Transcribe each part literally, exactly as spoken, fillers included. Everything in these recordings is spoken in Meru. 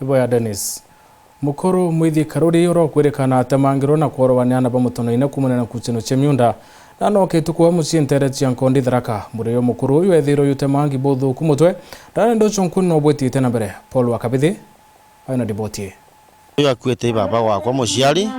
Ibo ya Dennis. Mukuru Mwithi Karuri uria ukwirikana atemangirwe na kworowa ni aana ba mutonoine kuumania na kucino cia miunda, na anookite kuuga mucii nteere cia Nkondi Tharaka. Murio mukuru uyu eethirwe uyu temangi buthuku mutwe, na ndocho nkuni no bwitite na mbere. Paul wa Kabithi aina riboti ii. Uyu akuite i baba wakwa muciari,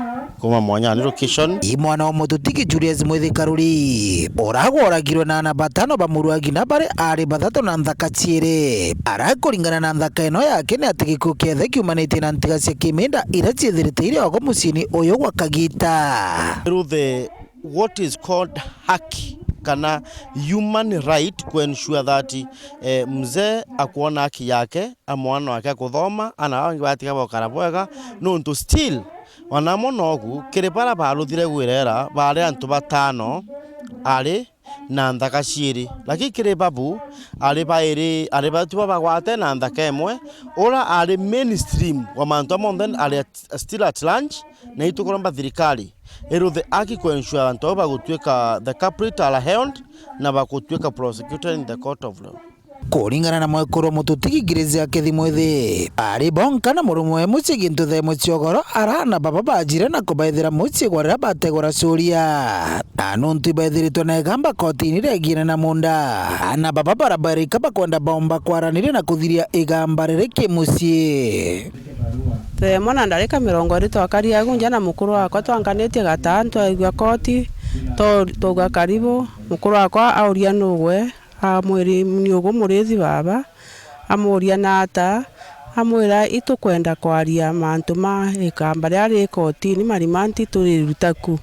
kuuma Mwanyani location. I mwana wa mututigi Julius Mwithi Karuri, uragwa uragirwe na aana batano ba muruagi na bari aari bathatu na nthaka ciiri. Ara kuringana na nthaka ino yake ni ati gikuu kiethe kiumanitie na ntiga cia kiminda iria ciithirite iri ogo muciini uyu gwa kagita. Through the what is called haki kana human right ku ensure that, eh, mzee akwona haki yake, a mwana wake akuthoma, ana bangi batiga bokara bwega, nontu still, ona amwe nogu, kiri bara baruthire gwirera, bari antu batano, ari na nthaka ciiri. Lakini kiri babu, ari bairi, ari batu babagwate na nthaka imwe, ura ari mainstream wa mantu amonthe ari at, still at large, na itukuromba thirikari iruthe aki ku ensure antu abo bagutuika the culprit are held na bagutuika prosecuted in the court of law. Kuringana na mwekuru wa mututigi Grace Akethi Mwithi, ari bonka na murume we mucii gintu thaa imwe cia ugoro, ara aana baba bajire na kubaithira mucii gwa riria bategwa racuria. Na nontu ibaithiritwe na igamba kotini regiene na munda, aana baba barabarika bakwenda baumba kwaraniria na kuthiria igamba riri kimucii. Thaa imwe na ndarika mirongo iri twakari agu nja na mukuru wakwa twankanitie gataa, twaigua koti, twa-, twauga karibu. Mukuru wakwa auria nugwe, amwiri, "Ni ugu murithi baba?" Amuria, "Naata?" Amwira, "Itukwenda kwaria mantu ma ikamba riria ri kotini, marimanti turiruta ku."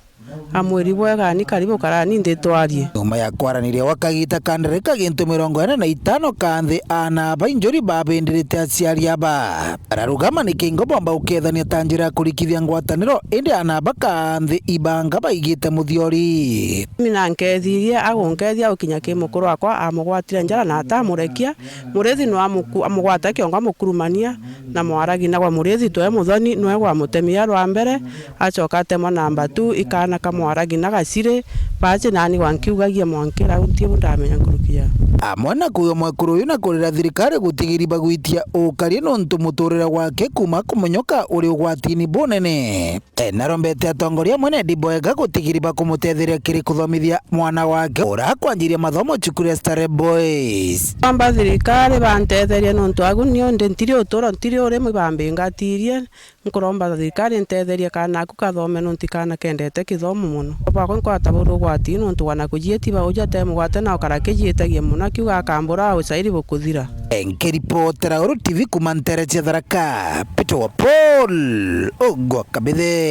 Amwiri, "Bwega, ni karibu karani nthi twarie." Nyuma ya kwaraniria gwa kagita ka ndarika gintu mirongo ina na itano ka nthi, aana ba injuri babindirite aciari aba. Ararugama ni kingo bomba gukethania ta njira ya kurikithia ngwataniro, indi aana ba ka nthi ibanga baigite muthiori. Ni na nkethirie agunkethia gukinya ki mukuru wakwa, amugwatire njara na atamurekia. Murithi no amuku-, amugwata kiongo amukurumania, na mwaragi na gwa murithi twe muthoni nwe gwamutemia rwa mbere, acoka atemwa namba tu, ikaana ka mwaragi na gaciri, baci nani gwa nkiugagia mwankira u ntibu ndamenya nkuruki ya. Amwe na kuuga mwekuru uyu na kurira thirikari gutigiri bagwitia ukari nontu muturire wake kuuma kumenyoka uri ugwatini bunene. E, narombete atongoria amwe na endi bwega gutigiri bakumutetheria kiri kuthomithia mwana wake uria akwanjiria mathomo cukuru ya Starehe Boys. Amba thirikari bantetherie nontu agu nio ndi ntiri uturo ntiri urimwe bambingatirie. Nkuromba thirikari ntetherie kaana aku kathome nontu kaana kendete kithomo mono. Bakwa nkwata buru ugwati nontu wana kujieti ba uja te mugwate na ukara kijietagia mono akiuga akambura ucairi bukuthira. Nkiripotera Uru T V kuuma ntere cia Tharaka, Peter wa Paul, Ogwa Kabithe.